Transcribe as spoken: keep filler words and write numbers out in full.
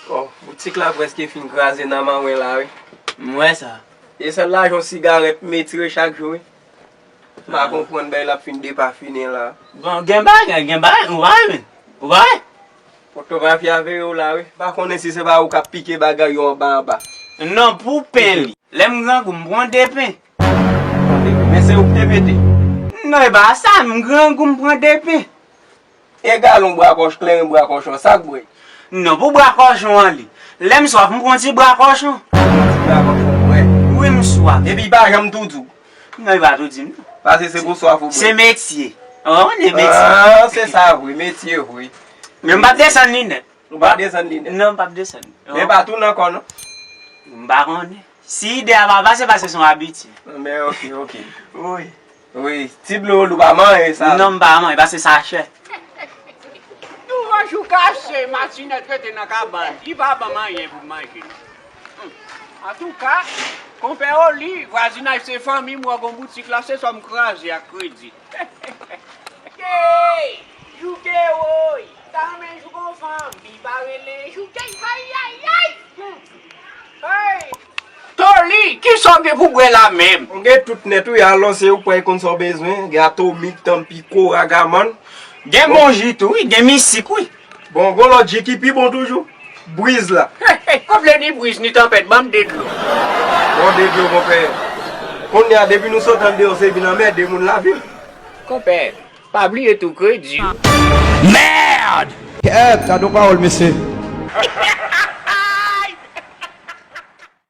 Bon, boutik la prèske fin kraze nan men mwen la, wi. M wè sa. E sèl lajan sigarèt m retire chak jou, wi. M pa konprann bagay la ap fin depafinen la. Bon, gen bagay, gen bagay, ou pa wè, men. Ou pa wè? Fotografya veye w la, wi. M pa konnen si se pa ou k ap pike bagay yo anba anba. Non, pou pen li. Lè m grangou, m pran de pen. Men se ou ki te mete. Non, e pa sa, m grangou, m pran de pen. E galon bwa kòch, kleren bwa kòchon, sa k bwè? Non, pou bwa kòchon an li. Lè m swaf, m pran ti bwa kòchon. Ti bwa kòchon, bwè. Wi, m swaf. Epi pa janm tou di w. Non, li pa tou di m, non. Paske se pou swaf ou bwè. Se metye. Ou konprann, se metye. Ah, se sa vre, metye vre. Men m p ap desann li nèt. Ou pa desann li nèt? Non, m p ap desann. Men pa tou nan kò, non. M pa konnen. Si ide a pa pase, paske se yon abitid. Men ok, ok. Wi. Wi, ti dlo ou pa manyen sa. Non, m pa manyen, paske sa chè. Douvan jou kase, matinèt rete nan kabann. Li pa ban m anyen pou m manje, non. Hmm. Antouka, konpè Oli, vwazinaj se fanmi m, wè gon boutik la, se sa m kraze ak kredi. Hey! Jouke woy! Ta renmen jouk yon fanmi, pa rele jouke, ay, ay, ay! Hmm. Hey! Toli, kisa w gen pou bwè la menm? M gen tout nèt wi, alò se ou k pral konn sa w bezwen. Gen Atomik, Tampico, Ragaman. Gen bon ji tou wi, gen misik wi. Bon, gon lòt ji ki pi bon toujou. Briz la. Ou vle ni briz ni tanpèt, ban m de dlo. Bon, de dlo, konpè. Kounye a, depi nou sot andeyò, se vin anmède moun lavil. Konpè, pa bliye tou kredi. Merde! Kèt, gade yon pawòl, mesye.